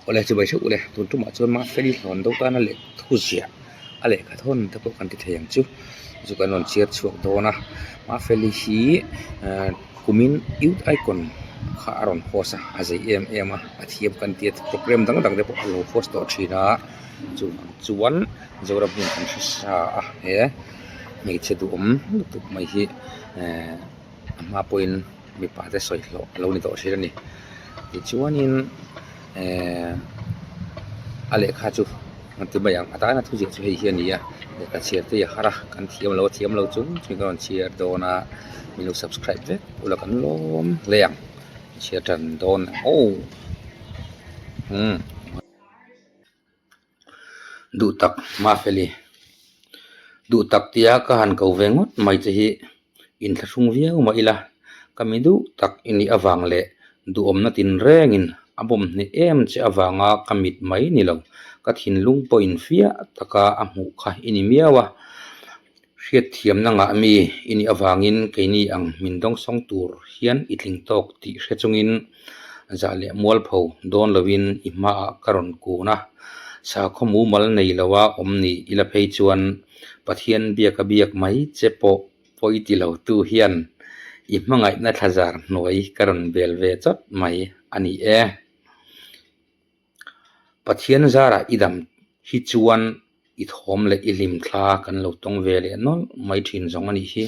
Awle chibai hreuh ule tun tumah chuan Mafeli hlawn do tana leh thu ziah a lehkha thawn te pawh kan ti thei ang chu chu kan rawn chhiar chhuak dawn a Mafeli hi ahh kumin youth icon kha a rawn host a a zei em em a a thiam kan tia programme dang dang te pawh a lo host tawh thin a chuvang chuan Zoram hian kan hre sa a he hmeichhe duhawm lutuk mai hi ehh a hma pawhin mipa te sawi hlawh a lo ni tawh thin a ni tichuanin ehh a lehkha chu an ti mai ang a tana thu ziah chu hei hi a ni a lehkha chhiar te hi a har a kan thiam lo a thiam lo chung chung in ka rawn chhiar dawn a min lo subscribe vek ula kan lawm hle ang chhiar tan dawn aw umm. Duh tak Mafeli, duh tak tia ka han ko ve ngawt mai che hi inthlahrung viau mah ila, ka mi duh tak i nih avang leh duhawmna tinrengin a bawm hneh em che avanga ka mit mai ni lo, ka thinlung pawhin fiah taka a hmuh kha i ni miau a. Hriatthiamna ngah mi i nih avangin keini ang min dawngsawng tur hian i tling tawk tih hre chungin zah leh mualpho dawn loin i hmaah ka rawn kun a. Sakhaw mumal nei loa awm ni ila phei chuan Pathian biaka biak mai che pawh pawi ti lo tu hian i hmangaihna thlazar hnuai ka rawn bel ve chawt mai a ni e. Pathian zarah i dam hi chuan i thawm leh i hlim thla kan lo tawng ve leh nawlh mai thin zawng a nih hi.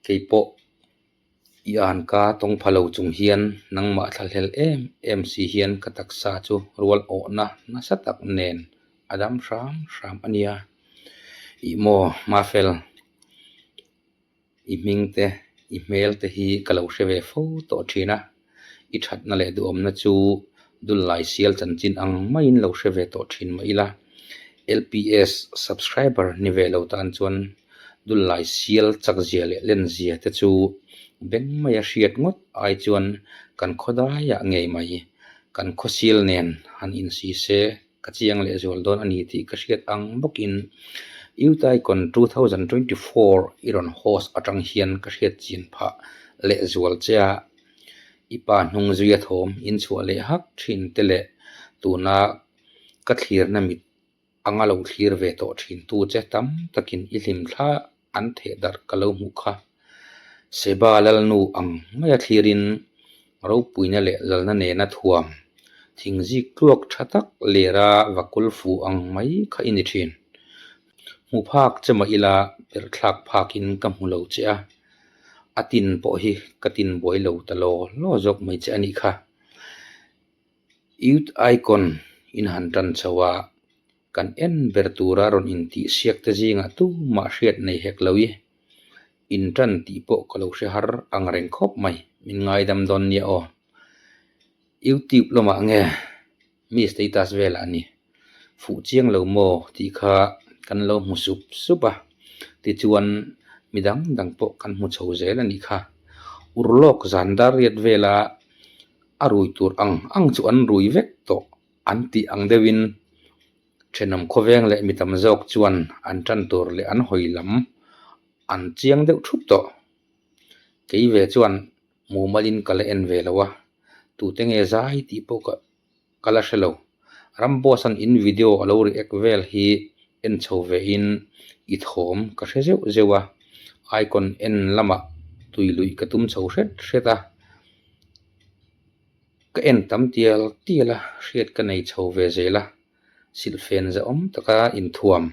Kei pawh i an ka tawng pha lo chung hian nangmah thlahlel em em si hian ka taksa chu rual awhna nasa tak nen a dam hram hram a nia. Ih maw Mafel. I hming te, i hmel te hi ka lo hre ve fo tawh thin a, i thatna leh duhawmna chu Dullai sial chanchin ang maiin lo hre ve tawh thin mah ila, LPS subscriber ni ve lo tan chuan Dullai sial chakzia leh lenzia te chu beng maia hriat ngawt ai chuan kan khawdaiah ngei mai, kan khawsial nen han insi se Ka chiang leh zual dawn a ni tih ka hriat ang bawkin Youth Icon 2024 i rawn host atang hian ka hriat chin phah leh zual che a, i pa hnung zuia thawm in chhuah leh hak thin te leh tuna ka thlirna mit anga lo thlir ve tawh thin tu che tam takin i hlim thla an theh darh ka lo hmuh kha. Seba Lalnu ang maia thlirin ropuina leh lalna nena thuam thingzik tluak tha tak lera vakul fu ang mai kha i ni thin. Hmu phak che mah ila perhthlak phakin ka hmu lo che a, a tin pawh hi ka tin buai lo ta law law zawk mai che a nih kha. Youth Icon in han tan chho a, Kan en ber tura rawn intihsiak te zingah tumah hriat nei hek lo i, in tan tih pawh ka lo hre har ang reng khawp mai, min ngaidam dawn nia aw. YouTube lamah nge mi status velah a ni, fuh chiang lo maw tih kha kan lo hmu sup sup a, tichuan mi dang dang pawh kan hmu chho zel a nih kha. Urlawk zan dar riat vela a rui tur ang ang chu an rui vek tawh. An tih ang deuhin thenawm khawveng leh mi tam zawk chuan an tan tur leh an hawi lam an chiang deuh thup tawh. Kei ve chuan mumalin ka la en ve lo a, tute nge zai tih pawh ka ka la hre lo. Ramboss an in video a lo react vel hi en chho ve in i thawm ka hre zeuh zeuh a, icon en lamah tui luih ka tum chho hret hret a. Ka en tam tial tial a, hriat ka nei chho ve zel a, silhfen zahawm taka inthuam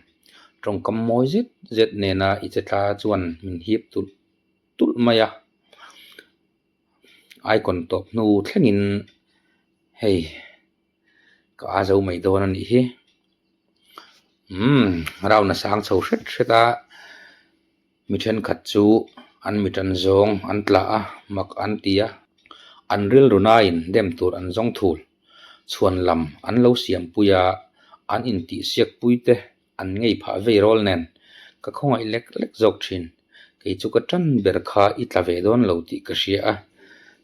tawngkam mawi zet zet nena i che tla chuan min hip tulh tulh mai a, icon tawp hnu thlengin hei ka a zo mai dawn a nih hi. Umm round a sang chho hret hret a. Mi thenkhat chu an mi tan zawng an tla a, mak an ti a, an rilru nain dem tur an zawng thul. Chhuan lam an lo siampui a, an intihsiakpui te an ngei phah vei rawl nen ka khawngaih lek lek zawk thin. Kei chu ka tan ber kha i tla ve dawn lo tih ka hria a,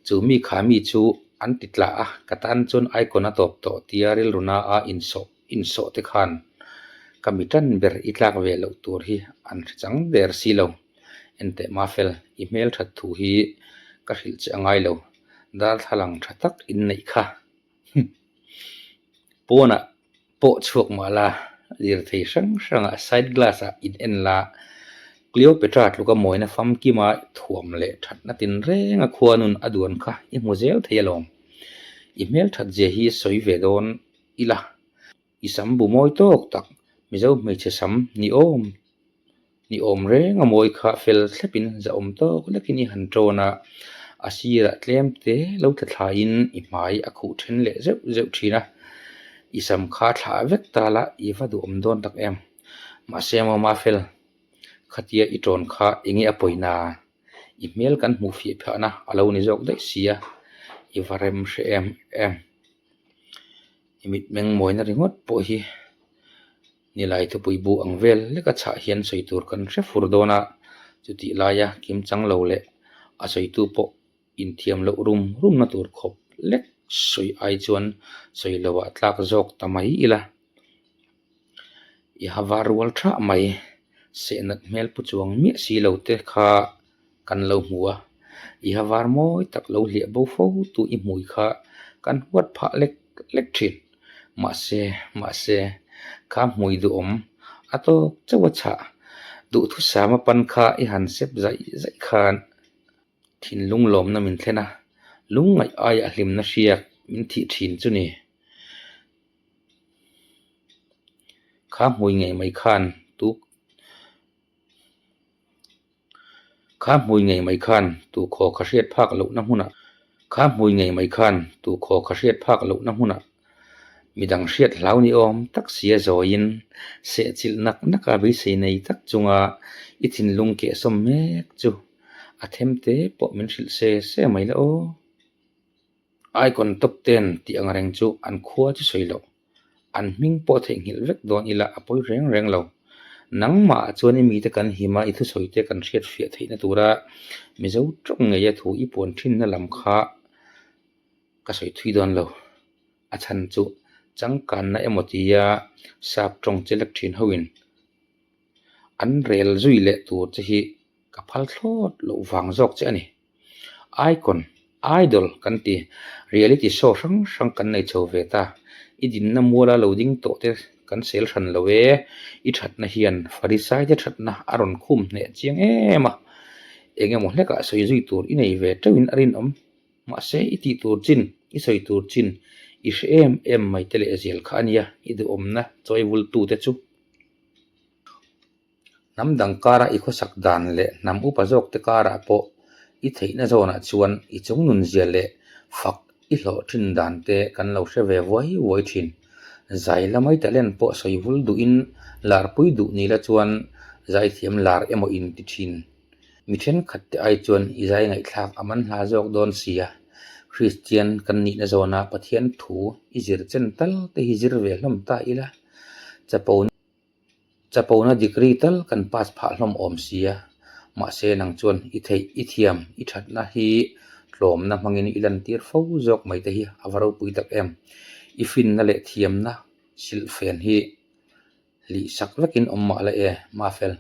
chu mi kha mi chu an ti tla a, ka tan chuan icon a tawp tawh tia rilru na a insawh insawh te khan ka mi tan ber i tlak ve loh tur hi an hre chang der si lo. Enteh Mafel, i hmel that thu hi ka hrilh che a ngai lo, darthlalang tha tak in neih kha. Pawnah pawh chhuak mah la, lirthei hrang hrangah side glass ah in en la, Cleopatra tluka mawina famkima thuam leh thatna tinrenga khuanun a duan kha i hmu zel thei alawm. I hmelthat zia hi sawi ve dawn ila. I sam bu mawi tawk tak, Mizo hmeichhe sam ni awm ni awm reng a mawi kha fel thlepin zahawm tawk lekin i han ṭawn a, a sirah tlem te lo tla thlaiin i hmai a khuh ṭhen leh zeuh zeuh ṭhin a, i sam kha thlah vek ta la i va duhawm dawn tak em. Mahse maw Mafel, khatia i ṭawn kha enge a pawina? I hmel kan hmuh fiah phahna a lo ni zawk daih sia, i va rem hre em em. I mitmeng mawina ringawt pawh hi nilai thupui bu ang vel leka chhah hian sawi tur kan hre fur dawn a, chutih laia kim chang lo leh a sawitu pawh inthiam loh rum rumna tur khawp lek sawi ai chuan sawi loah tlak zawk ta mai ila. I ha var rual thah mai, sehnat hmel pu chuang miah si lo te kha kan lo hmu a, i ha var mawi tak lo hliah bo fo tu i hmui kha kan huat phah lek lek thin. Mahse, mahse, kha hmui duhawm a tawk chauh a chhah, duhthusam a pan kha i han sep zaih zaih khan thinlung lawmna min thlen a, lungngaih aiah hlimna hriak min thih thin chu ni. Kha hmui ngei mai khan tu Kha hmui ngei mai khan tu khaw kha hriat phak lohna hmunah Kha hmui ngei mai khan tu khaw kha hriat phak lohna hmunah midang hriat hlau ni awm tak sia zawiin sehchilh nak naka beisei nei tak chunga i thinlung kehsawm mek chu a them te pawh min hrilh se se mai la aw. Icon top ten tih ang reng chu an khua chu sawi loh. An hming pawh theihnghilh vek dawn ila a pawi reng reng lo. Nangmah chuan i mite kan him a, i thusawi te kan hriat fiah theihna tura Mizo tawng ngeia thu i puan thinna lam kha ka sawi thui dawn lo. A chhan chu changkanna emaw tia sap tawng che lek thin hoin an rel zui leh tur che hi ka phal thlawt loh vang zawk che a ni. Icon, Idol kan ti, reality show hrang hrang kan nei chho ve ta. I dinna muala lo ding tawh te kan sel hran lo e, i thatna hian Farisai te thatna a rawn khum hneh chiang em a, eng emaw hlekah sawi zui tur i nei ve teuhin a rinawm. Mahse i tih tur chin, i sawi tur chin i hre em em mai te leh zel kha a nia, i duhawmna chawi vultu te chu. Hnam dang kara i khawsak dan leh hnam upa zawkte karah pawh i theihna zawnah chuan i chungnunzia leh fak i hlawh thin dan te kan lo hre ve vuai vuai thin. Zai lamai talent pawh sawi vul duhin larpui duh ni la chuan zaithiam lar emaw in ti thin. Mi thenkhat te ai chuan i zai ngaihthlak a man hla zawk dawn sia. Kristian kan nihna zawna Pathian thu i zir chen tal te hi zir ve hlawm ta ila. Chapo. Chapona degree tal kan pass phah hlawm awm sia, mahse nang chuan i theih, i thiam, i thatna hi tlawmna hmangin i lantir fo zawk mai te hi a va ropui tak em. I finna leh thiamna silhfen hi hlih sak vekin awm mah la e, Mafel,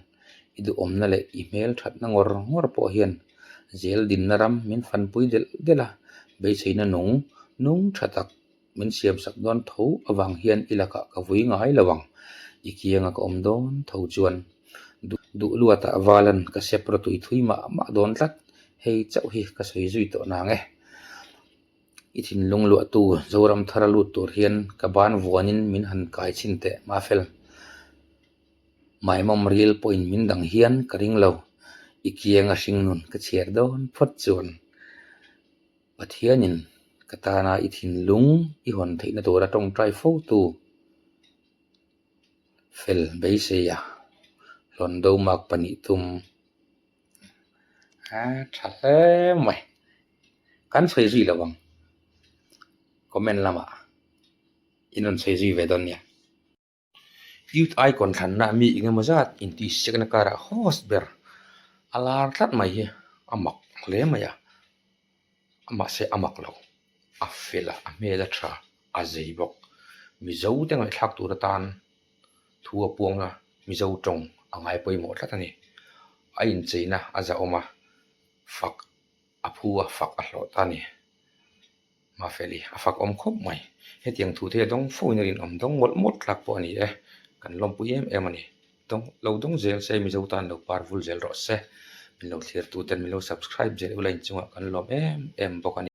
i duhawmna leh i hmel thatna ngawr ngawr pawh hian zel dinna ram min fanpui delh delh a, beiseina nung nung tha tak Min siamsak dawn tho avang hian i lakah ka vui ngai lo ang, i kianga ka awm dawn tho chuan duh luatah valan ka sep rawtui thui mah mah dawn tlat, hei chauh hi ka sawi zui tawh nang e. I thinlung luahtu Zoram thara lut tur hian ka ban vuanin min han kai chhin teh Mafel. Maimawm ril pawhin min dang hian ka ring lo, i kianga hringnun ka chhiar dawn phawt chuan. Pathianin ka tana i thinlung i hawn theihna tura tawngtai fotu fel beiseia hlawn do mak pahnih tum a tha hle mai. Kan sawi zui lo ang comment lamah in rawn sawi zui ve dawn nia. Youth Icon thlanna mi engemaw zat intihsiakna karah host ber a lar tlat mai hi a mak hle mai a, mahse a mak lo, a fel a, a hmel a tha, a zei bawk. Mizo te ngaihthlak tur atan thu a puang a, Mizo tawng a ngai pawimawh tlat a ni. A incheina a zahawm a, fak a phu a, fak a hlawh ta a ni. Mafeli a fak awm khawp mai. Hetiang thu te hi a dawng fo in a rinawm dawng mawlh mawlh tlak pawh a ni e. Kan lawmpui em em a ni. Dawng lo dawng zel se Mizo tan lo par vul zel rawh se. Min lo thlir tu ten min lo subscribe zel ula inchungah kan lawm em em bawk a ni.